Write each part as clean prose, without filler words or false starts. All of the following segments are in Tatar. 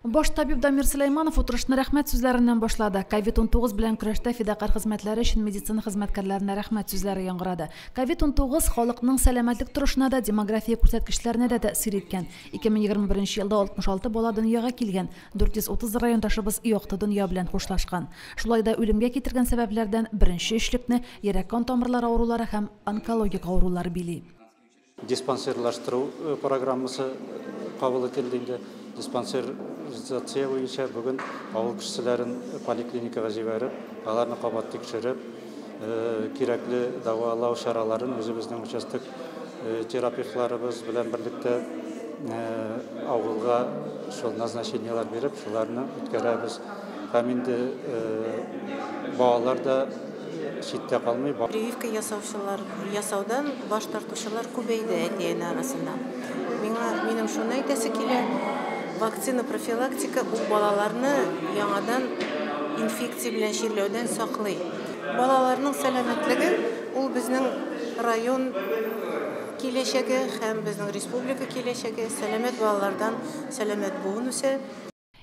Баш табиб Дамир Сөләйманов утырышны рәхмәт сүзләреннән башлады. Ковид-19 белән көрәштә фидакарь хезмәтләре өчен медицина хезмәткәрләренә рәхмәт сүзләре яңгырады. Ковид-19 халыкның сәламәтлек торышына да, демография күрсәткечләренә дә тәэсир иткән. 2021 елда 66 бала дөньяга килгән, 430 райондашыбыз якты дөнья белән хушлашкан. Шулай да үлемгә китергән сәбәпләрдән беренче өчлекне йөрәк-кан тамырлары авырулары һәм онкологик авырулар били. Диспансерлаштыру программасы кабул ителде инде. Диспансеризация буенча бүген авыл кешеләрен поликлиникага җибәреп, аларны кабат тикшереп, кирәкле дәвалау чараларын үзебезнең участок терапевтларыбыз белән берлектә авылга шул назначениелар биреп, шуларны үткәрәбез. Һәм инде балалар да читтә калмый. Прививка ясаучылар, ясаудан баш тартучылар күбәйде әти-әни арасында. Миңа минем шуны әйтәсе килә: вакцина профилактика ул балаларны яңадан инфекция белән чирләүдән саклый. Балаларның сәламәтлеге ул безнең район киләчәге һәм безнең республика киләчәге. Сәламәт балалардан сәламәт буын үсә.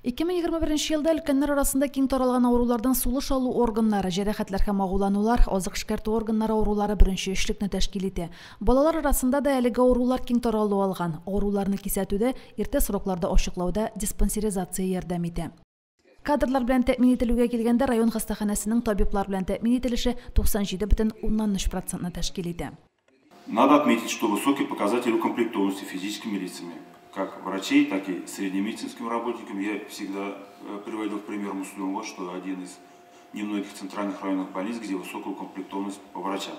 2021 елда өлкәннәр арасында киң таралган авырулардан сулыш алу органнары, җәрәхәтләр һәм агуланулар, азык эшкәртү органнары авырулары беренче өчлекне тәшкил итә. Балалар арасында да әлеге авырулар киң таралу алган. Авыруларны кисәтүдә, иртә срокларда ачыклауда диспансеризация ярдәм итә. Кадрлар белән тәэмин ителүгә килгәндә, район хастаханәсенең табиблар белән тәэмин ителеше 97,3 процентны тәшкил итә. Надо отметить, что высокий показатель укомплектованности физическими лицами, как врачей, так и среднемедицинским работникам. Я всегда приводил в пример Муслимова, что один из немногих центральных районных больниц, где высокая укомплектованность по врачам.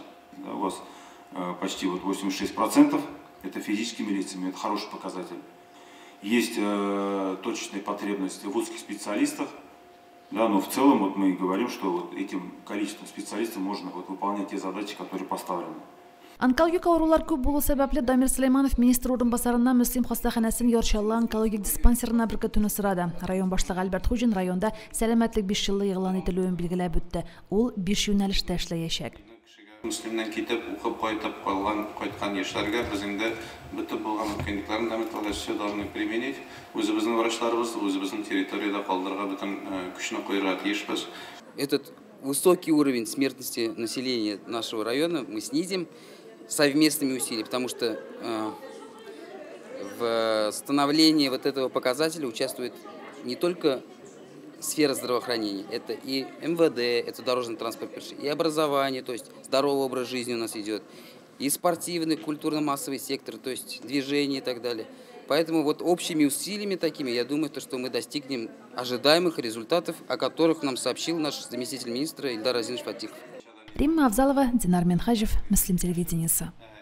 Да, у вас почти вот 86% это физическими лицами, это хороший показатель. Есть точечная потребность в узких специалистах, да, но в целом вот мы говорим, что вот этим количеством специалистов можно вот выполнять те задачи, которые поставлены. Онкологик авырулар күп булу сәбәпле, Дамир Сөләйманов министр урынбасарыннан Мөслим хастаханәсен Яр Чаллы онкологик диспансерына беркетүне сорады. Район башлыгы Альберт Хуҗин районда сәламәтлек 5 еллыгы игълан ителүен билгеләп үтте. Ул биш юнәлештә эшләячәк. Мөслимнән китеп, укып кайтып калган, кайткан яшьләргә без инде бөтен булган мөмкинлекләрне дә все должны применить. Үзебезнең врачларыбыз, үзебезнең территориядә калдырырга бөтен көчне куярга тиешбез. Этот высокий уровень смертности населения нашего района мы снизим совместными усилиями, потому что в становлении вот этого показателя участвует не только сфера здравоохранения, это и МВД, это дорожно-транспортное происшествие, и образование, то есть здоровый образ жизни у нас идет, и спортивный, культурно-массовый сектор, то есть движение и так далее. Поэтому вот общими усилиями такими, я думаю, то, что мы достигнем ожидаемых результатов, о которых нам сообщил наш заместитель министра Ильдар Разинович Фатихов. Римма Авзалова, Динар Минхаҗев, Мөслим телевидениесе.